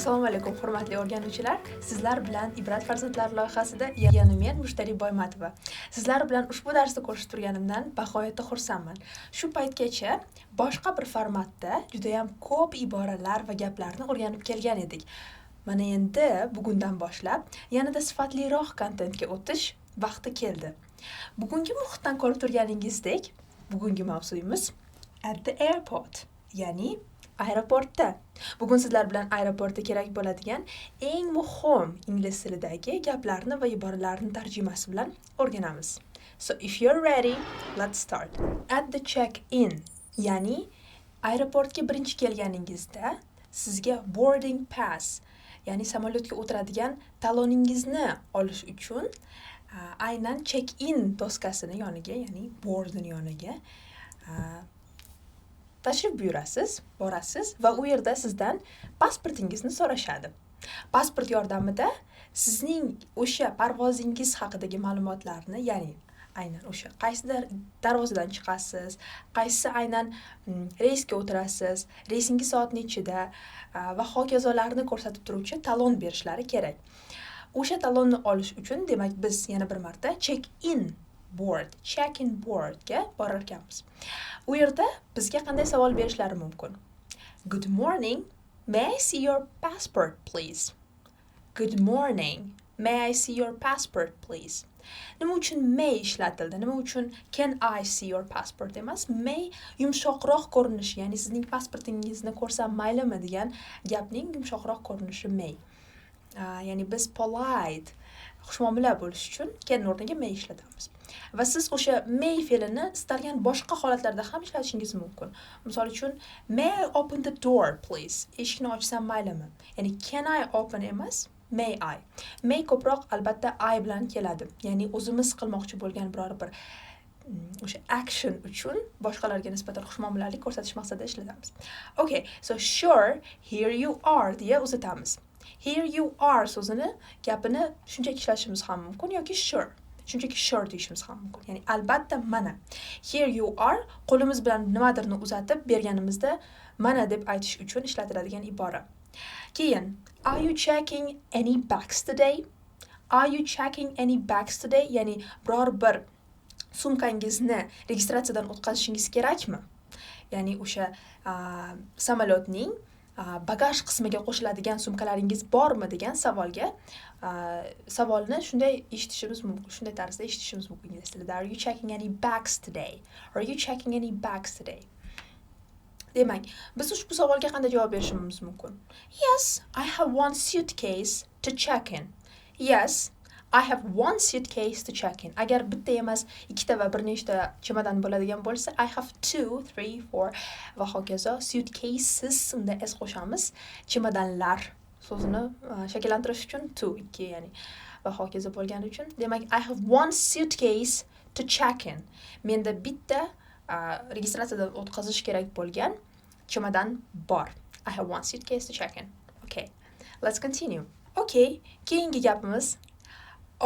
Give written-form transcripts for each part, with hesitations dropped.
Assalomu alaykum, hurmatli o'rganuvchilar. Sizlar bilan Ibrat farzandlari loyihasida yana men, Mushtari Boymatova. Sizlar bilan ushbu darsda ko'rishib turganimdan bag'oyatda xursandman. Shu paytgacha boshqa bir formatda juda ham ko'p iboralar va gaplarni o'rganib kelgan edik. Mana endi bugundan boshlab yanada sifatliroq kontentga o'tish vaqti keldi. Bugungi muhitdan ko'rib turganingizdek, bugungi mavzuyimiz at the airport, ya'ni aeroportda. Bugun sizlar bilan aeroportda kerak bo'ladigan eng muhim ingliz tilidagi gaplarni va iboralarni tarjimasi bilan o'rganamiz. So if you're ready, let's start. At the check-in, ya'ni aeroportga birinchi kelganingizda sizga boarding pass, ya'ni samolyotga o'tiradigan taloningizni olish uchun aynan check-in doskasini yoniga, ya'ni boardni yoniga tashrif buyurasiz, borasiz va u yerda sizdan pasportingizni so'rashadi. Pasport yordamida sizning o'sha parvozingiz haqidagi ma'lumotlarni, ya'ni aynan o'sha qaysi darvozadan chiqasiz, qaysi aynan reysga o'tirasiz, reysingiz soat nechida va hokazolarni ko'rsatib turuvchi talon berishlari kerak. O'sha talonni olish uchun, demak, biz yana bir marta check-in board, check-in boardga borar ekanmiz. U yerda bizga qanday savol berishlari mumkin? "Good morning, may I see your passport, please?" "Good morning, may I see your passport, please?" Nima uchun may ishlatildi? Nima uchun "Can I see your passport" emas? May yumshoqroq ko'rinishi, ya'ni sizning pasportingizni ko'rsam maylimi degan gapning yumshoqroq ko'rinishi may. Ya'ni biz polite, xushmuomala bo'lish uchun can o'rniga may ishlatamiz. Va siz o'sha may fe'lini istalgan boshqa holatlarda ham ishlatishingiz mumkin. Misol uchun, "May I open the door, please?" Eshikni ochsam maylimi? Ya'ni can I open emas, may I. May ko'proq albatta I bilan keladi. Ya'ni o'zimiz qilmoqchi bo'lgan biror bir o'sha action uchun boshqalarga nisbatan xushmuomalalik ko'rsatish maqsadida ishlatamiz. Okay, so "Sure, here you are" deya uzatamiz. "Here you are" so'zini, gapini shunchaki ishlatishimiz ham mumkin yoki sure, shunchaki sure deyishimiz ham mumkin. Ya'ni albatta, mana. Here you are qo'limiz bilan nimadirni uzatib berganimizda mana deb aytish uchun ishlatiladigan ibora. Keyin, "Are you checking any bags today?" "Are you checking any bags today?" Ya'ni biror bir sumkangizni registratsiyadan o'tkazishingiz kerakmi? Ya'ni o'sha samolyotning bagaj qismiga qo'shiladigan sumkalaringiz bormi degan savolga, savolni shunday eshitishimiz mumkin, shunday tarzda eshitishimiz mumkin ingliz tilida. "Are you checking any bags today?" "Are you checking any bags today?" Demak, biz ushbu savolga qanday javob berishimiz mumkin? "Yes, I have one suitcase to check in." "Yes, I have one suitcase to check in." Agar bitta emas, ikkita va bir nechta chemodan bo'ladigan bo'lsa, I have two, three, four va hokazo suitcases, unda s qo'shamiz. Chemodanlar so'zini shakllantirish uchun two, ikki, ya'ni va hokazo bo'lgani uchun. Demak, "I have one suitcase to check in." Menda bitta registratsiyadan o'tkazish kerak bo'lgan chemodan bor. I have one suitcase to check in. Okay, let's continue. Okay, keyingi gapimiz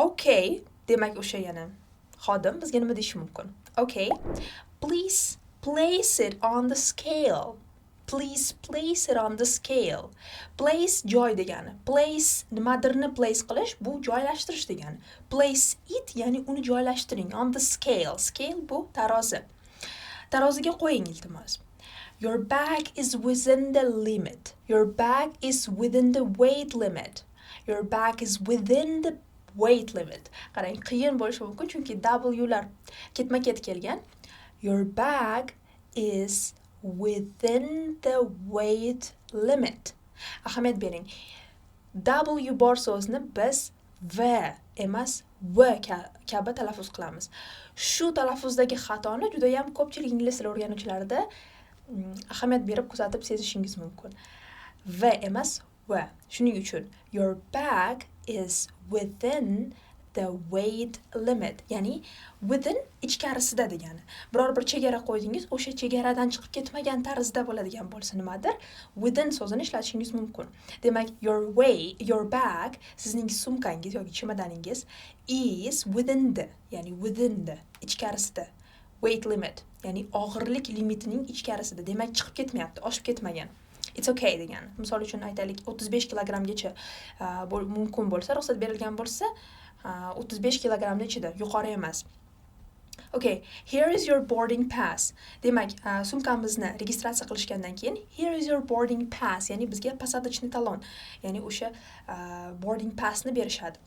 okay, demak, o'sha yana xodim bizga nima deyishi mumkin? "Okay, please place it on the scale." "Please place it on the scale." Place joy degani. Place, nimadirni place qilish, bu joylashtirish degani. Place it, ya'ni uni joylashtiring. On the scale. Scale bu tarozi. Taroziga qo'ying, iltimos. "Your bag is within the limit." "Your bag is within the weight limit." "Your bag is within the weight limit." Qarang, qiyin bo'lishi mumkin, chunki W lar ketma-ket kelgan. "Your bag is within the weight limit." Ahamiyat bering. W bor so'zni biz V emas, V kabi talaffuz qilamiz. Shu talaffuzdagi xatoni juda ham ko'pchilik ingliz tili o'rganuvchilarida ahamiyat berib kuzatib sezishingiz mumkin. V emas, V. Shuning uchun "Your bag is within the weight limit." Ya'ni within ichkarisida degani. Biror bir chegara qo'ydingiz, o'sha chegaradan chiqib ketmagan tarzda bo'ladigan bo'lsa nimadir, within so'zini ishlatishingiz mumkin. Demak, your bag, sizning sumkangiz yoki chemodaningiz, is within the, ya'ni within the ichkarisida, weight limit, ya'ni og'irlik limitining ichkarisida. Demak, chiqib ketmayapti, oshib ketmagan. It's okay degani. Misol uchun, aytaylik, 35 kilogrammgacha mumkin bo'lsa, ruxsat berilgan bo'lsa, 35 kilogrammni ichida, yuqori emas. Okay, here is your boarding pass. Demak, sumkamizni registratsiya qilishgandan keyin here is your boarding pass, ya'ni bizga посадочный talon, ya'ni o'sha boarding passni berishadi.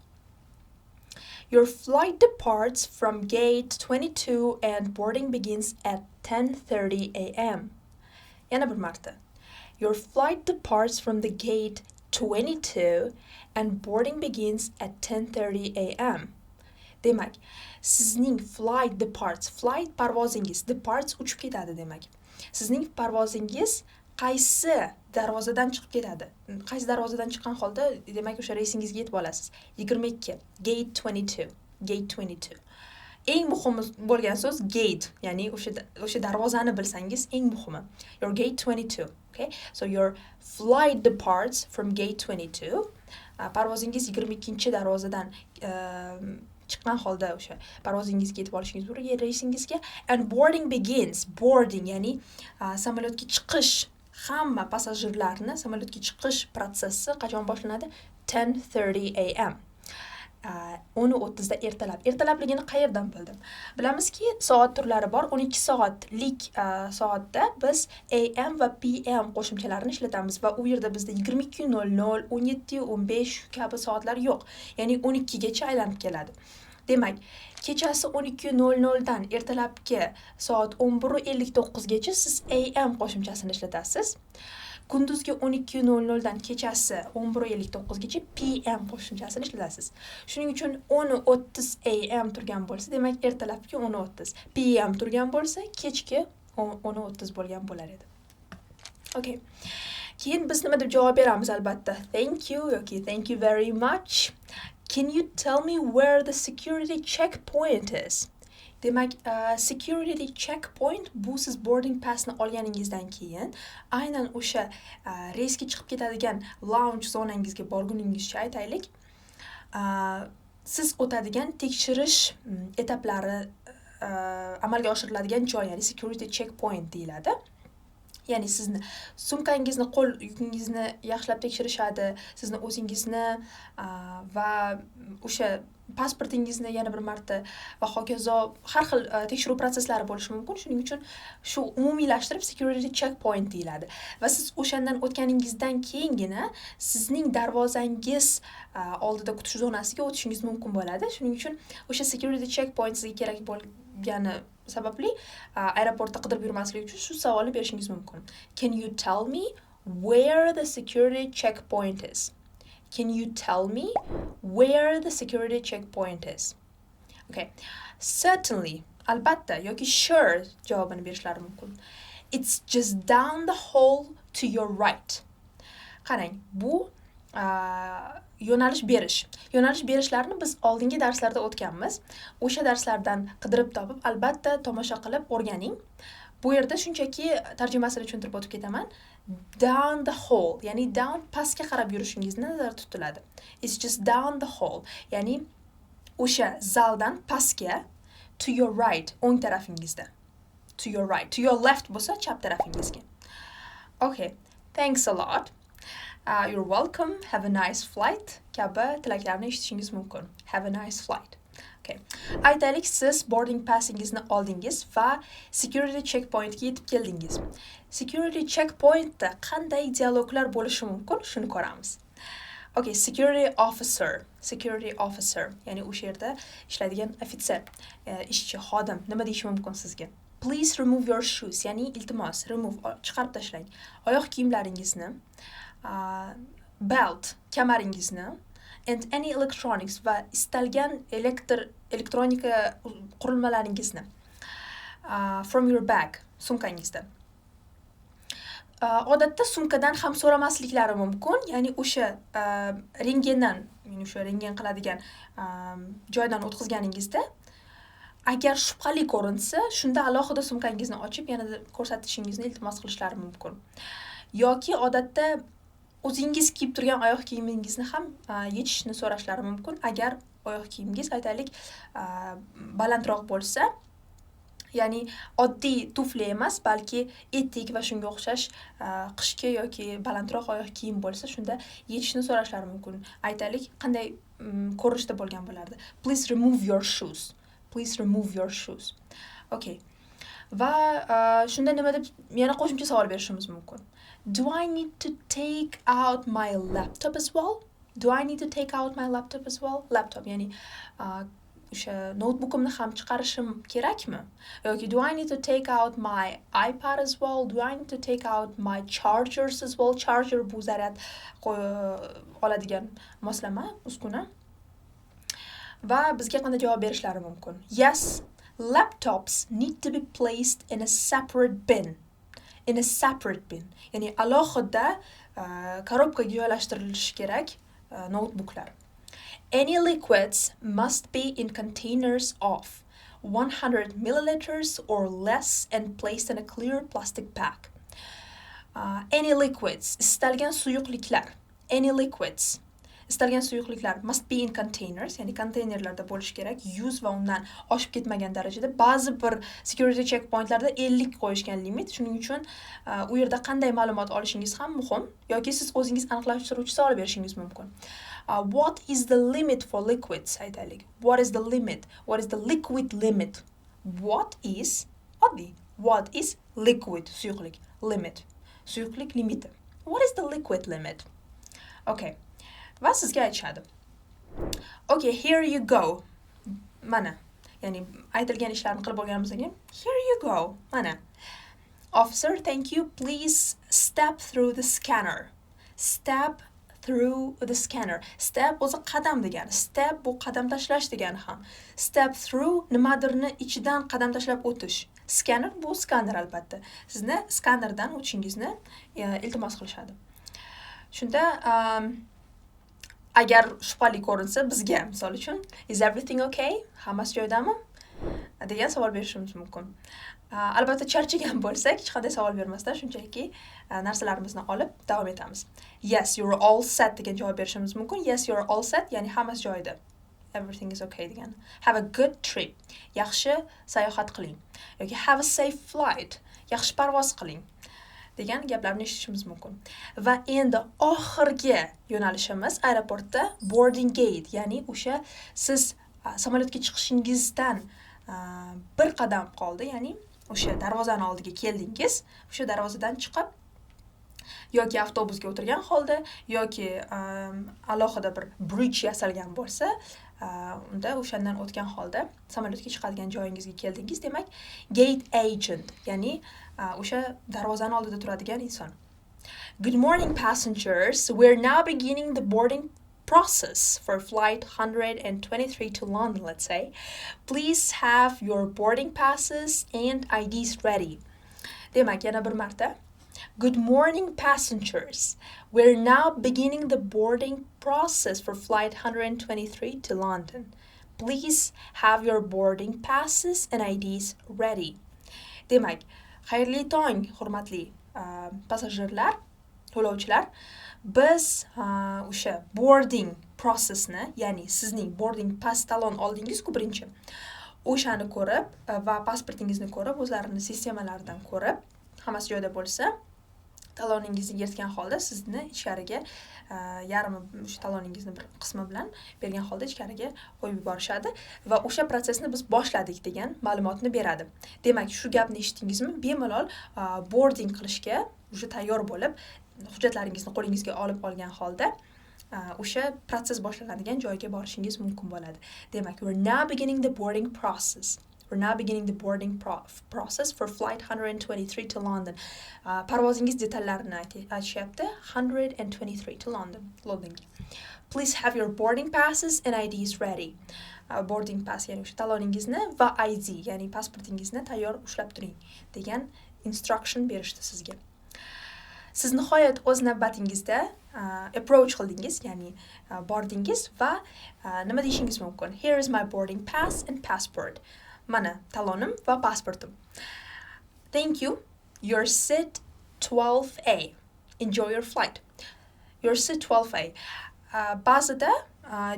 Your flight departs from gate 22 and boarding begins at 10:30 a.m. Yana bir marta. Your flight departs from the gate 22 and boarding begins at 10:30 a.m. Demak, sizning flight departs, flight parvozingiz, departs uchib ketadi demak. Sizning parvozingiz qaysi darvozadan chiqib ketadi? Qaysi darvozadan chiqqan holda, demak, o'sha reysingizga yetib olasiz. 22, gate 22, gate 22. Eng muhimi bo'lgan so'z gate, ya'ni o'sha darvozani bilsangiz eng muhimi. Your gate 22, okay? So your flight departs from gate 22. Parvozingiz 22-darvozadan chiqqan holda o'sha parvozingizga yetib olishingiz mumkin, reysingizga. And boarding begins, boarding, ya'ni samolyotga chiqish, hamma passajirlarni samolyotga chiqish protsessi qachon boshlanadi? 10:30 a.m. 10:30da ertalab. Ertalabligini qayerdan bildim? Bilamizki, soat turlari bor. 12 soatlik soatda biz AM va PM qo'shimchalarini ishlatamiz va u yerda bizda 22:00, 17:15 kabi soatlar yo'q. Ya'ni 12 gacha aylanib keladi. Demak, kechasi 12:00 dan ertalabki soat 11:59 gacha siz AM qo'shimchasini ishlatasiz. Kunduzgi 12:00 dan kechasi 11:59 gacha PM qo'shimchasini ishlatasiz. Shuning uchun 10:30 AM turgan bo'lsa, demak, ertalabki 10:30. PM turgan bo'lsa, kechki 10:30 bo'lgan bo'lar edi. Okay. Keyin biz nima deb javob beramiz albatta? Thank you yoki thank you very much. Can you tell me where the security checkpoint is? Demak, security checkpoint bu siz boarding passni olganingizdan keyin aynan o'sha reysga chiqib ketadigan lounge zonangizga borguningizcha, aytaylik, siz o'tadigan tekshirish etaplari amalga oshiriladigan joy, ya'ni security checkpoint deyiladi. Ya'ni sizni sumkangizni, qo'l yukingizni yaxshilab tekshirishadi, sizni o'zingizni va o'sha pasportingizni yana bir marta va hokazo har xil tekshiruv protsesslari bo'lishi mumkin. Shuning uchun shu umumiylashtirib security checkpoint deyiladi. Va siz o'shandan o'tganingizdan keyingina sizning darvozangiz oldida kutish zonasiga o'tishingiz mumkin bo'ladi. Shuning uchun o'sha security checkpoint sizga kerak bo'lgani sababli aeroportda qidirib yurmaslik uchun shu savolni berishingiz mumkin. Can you tell me where the security checkpoint is? Can you tell me where the security checkpoint is? Okay. Certainly, albatta yoki sure javobini berishlari mumkin. It's just down the hall to your right. Qarang, bu yo'nalish berish. Yo'nalish berishlarni biz oldingi darslarda o'tganmiz. O'sha darslardan qidirib topib, albatta tomosha qilib o'rganing. Bu yerda shunchaki tarjimasini tushuntirib o'tib ketaman. Down the hall, ya'ni down pastga qarab yurishingizni nazarda tutiladi. It's just down the hall, ya'ni o'sha zaldan pastga, to your right, o'ng tarafingizda. To your right, to your left bo'lsa chap tarafingizga. Okay, thanks a lot. You're welcome. Have a nice flight kabi tilaklarni eshitishingiz mumkin. Have a nice flight. Okay. Aytaylik, siz boarding passingizni oldingiz va security checkpointga yetib keldingiz. Security checkpointda qanday dialoglar bo'lishi mumkin, shuni ko'ramiz. Okay, security officer, security officer, ya'ni o'sha yerda ishlaydigan ofitser, ishchi, xodim nima deyishi mumkin sizga? Please remove your shoes, ya'ni iltimos, remove, chiqarib tashlang. Oyoq kiyimlaringizni, belt, kamaringizni, and any electronics, va istalgan elektr elektronika qurilmalaringizni, from your bag, sumkangizda. Odatda sumkadan ham so'ramasliklari mumkin, ya'ni o'sha rentgendan, ya'ni o'sha rentgen qiladigan joydan o'tkazganingizda agar shubhali ko'rinsa, shunda alohida sumkangizni ochib, yanada ko'rsatishingizni iltimos qilishlari mumkin. Yoki odatda o'zingiz kiyib turgan oyoq kiyimingizni ham yechishni so'rashlari mumkin. Agar oyoq kiyimingiz, aytaylik, balandroq bo'lsa, Ya'ni oddiy tufli emas, balki etik va shunga o'xshash qishki yoki balandroq oyoq kiyim bo'lsa, shunda yechishni so'rashlari mumkin. Aytaylik, qanday ko'rinishda bo'lgan bo'lardi? Please remove your shoes. Please remove your shoes. Okay. Va shunda nima deb yana qo'shimcha savol berishimiz mumkin? Do I need to take out my laptop as well? Do I need to take out my laptop as well? Laptop, ya'ni o'sha noutbukimni ham chiqarishim kerakmi? Yoki do I need to take out my iPad as well? Do I need to take out my chargers as well? Charger bu zaryad oladigan moslama, uskuna. Va bizga qanday javob berishlari mumkin? Yes, laptops need to be placed in a separate bin. In a separate bin. Ya'ni alohida korobkaga joylashtirilishi kerak noutbuklar. Any liquids must be in containers of 100 milliliters or less and placed in a clear plastic bag. Any liquids, istalgan suyuqliklar, any liquids, istalgan suyuqliklar must be in containers, ya'ni konteynerlarda bo'lishi kerak, 100 va undan oshib ketmagan darajada. Ba'zi bir security checkpointlarda 50 qo'yishgan limit. Shuning uchun u yerda qanday ma'lumot olishingiz ham muhim yoki siz o'zingiz aniqlashtiruvchi savol berishingiz mumkin. What is the limit for liquids, aytaylik. What is the limit? What is the liquid limit? What is, oddiy, what is liquid, suyuqlik, limit, suyuqlik limiti. What is the liquid limit? Okay. Va sizga aytishadi. Okay, here you go. Mana. Ya'ni aytilgan ishlarni qilib bo'lganimizdan keyin, here you go. Mana. Officer, thank you. Please step through the scanner. Step through the scanner. Step o'zi qadam degani. Step bu qadam tashlash degani ham. Step through nimadirni ichidan qadam tashlab o'tish. Scanner bu skaner albatta. Sizni skanerdan o'tishingizni iltimos qilishadi. Shunda agar shubhali ko'rinsa bizga, misol uchun, is everything okay? Hammasi joyidami? Degan savol berishimiz mumkin. Albatta charchagan bo'lsak, hech qanday savol bermasdan shunchaki narsalarimizni olib davom etamiz. Yes, you're all set degan javob berishimiz mumkin. Yes, you're all set, ya'ni hammasi joyida. Everything is okay degani. Have a good trip. Yaxshi sayohat qiling. Yoki have a safe flight. Yaxshi parvoz qiling degan gaplarni eshitishimiz mumkin. Va endi oxirgi yo'nalishimiz aeroportda boarding gate, ya'ni o'sha siz samolyotga chiqishingizdan bir qadam qoldi, ya'ni o'sha darvozani oldiga keldingiz, o'sha darvozadan chiqib yoki avtobusga o'tirgan holda yoki alohida bir bridge yasalgan bo'lsa, unda o'shandan o'tgan holda samolyotga chiqadigan joyingizga keldingiz. Demak, gate agent, ya'ni o'sha darvozani oldida turadigan inson. Good morning, passengers. We're now beginning the boarding process for flight 123 to London, let's say. Please have your boarding passes and IDs ready. Demak, yana bir marta. Good morning, passengers. We're now beginning the boarding process for flight 123 to London. Please have your boarding passes and IDs ready. Demak, xayrli tong, hurmatli passajirlar, yo'lovchilar. Biz o'sha boarding processni, ya'ni sizning boarding pass talon oldingiz-ku birinchi. O'shani ko'rib va pasportingizni ko'rib, o'zlarini sistemalaridan ko'rib, hammasi joyida bo'lsa, taloningizni yirtgan holda sizni ichkariga, yarmi o'sha taloningizni bir qismi bilan bergan holda ichkariga qo'yib yuborishadi va o'sha protsessni biz boshladik degan ma'lumotni beradi. Demak, shu gapni eshitdingizmi, bemalol boarding qilishga уже tayyor bo'lib, hujjatlaringizni qo'lingizga olib olgan holda o'sha protsess boshlanadigan joyga borishingiz mumkin bo'ladi. Demak, we're now beginning the boarding process. We're now beginning the boarding process for flight 123 to London. Parvozingiz detallarini aytishyapti. 123 to London. Londonga. Please have your boarding passes and IDs ready. Boarding pass, ya'ni o'sha taloningizni va ID, ya'ni pasportingizni tayyor ushlab turing degan instruction berishdi sizga. Siz nihoyat o'z navbatingizda approach qildingiz, ya'ni bordingiz va nima deyishingiz mumkin? Here is my boarding pass and passport. Mana talonim va pasportim. Thank you. Your seat 12A. Enjoy your flight. Your seat 12A. Ba'zida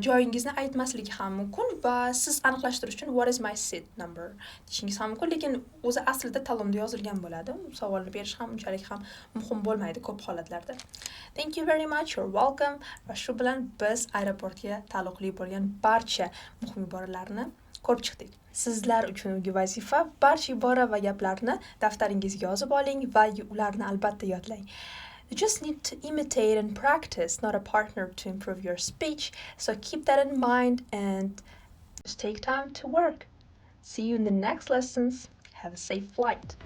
Joyingizni aytmasligi ham mumkin va siz aniqlashtirish uchun "What is my seat number?" deyishingiz ham mumkin, lekin o'zi aslida talonda yozilgan bo'ladi. Savolni berish ham unchalik ham muhim bo'lmaydi ko'p holatlarda. Thank you very much, you're welcome. Va shu bilan biz aeroportga taalluqli bo'lgan barcha muhim iboralarni ko'rib chiqdik. Sizlar uchun uyga vazifa: barcha ibora va gaplarni daftaringizga yozib oling va ularni albatta yodlang. You just need to imitate and practice, not a partner to improve your speech. So keep that in mind and just take time to work. See you in the next lessons. Have a safe flight.